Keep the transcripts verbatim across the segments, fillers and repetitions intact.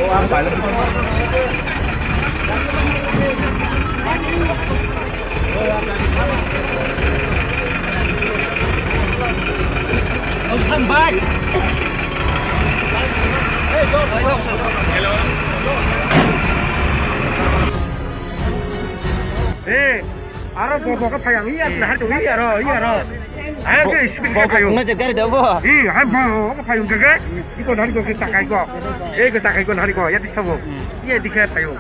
Eh, aro bo bo ka phayang iya, nahar ko iya ro, iya ro. Ayo ke speed ka phayo. Nang gari da bo. Ih, hai bo bo ka phayang ke ke. Iko nahar ko ke takai ko. Eh, ke takai ko nahar ko. Ya di sabo. Iya di ka phayo.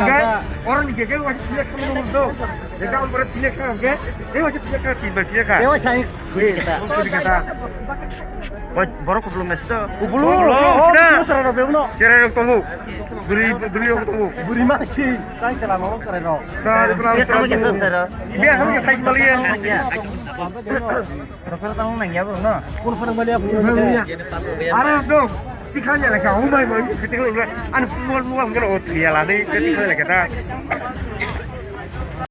Ke orang ni ke ke wajib dia kamu nunggu do. Dia kamu berat dia ka ke. Eh, wajib dia ka tiba dia ka. Dia wajib. Wih, kata. Wah, borok kubulung nasi to. Kubulung. Kubulung, oh, sudah. Kubulung serai rok, kubulung. Serai rok tongo. Buri, buri rok tongo. Buri mana sih? Tang chala norok serai rok. Nah, dia pulang. Dia sama ke serai rok. Dia sama ke size balik ya. Iya. Rok tang nang ya, bro, no? Kun pernah balik apa? Pernah balik. Arah dong. Tikhan ya lagi, oh my, my, ketik lagi. Anu mual, mual, enggak, oh, dia lah, nih, ketik lagi, kata.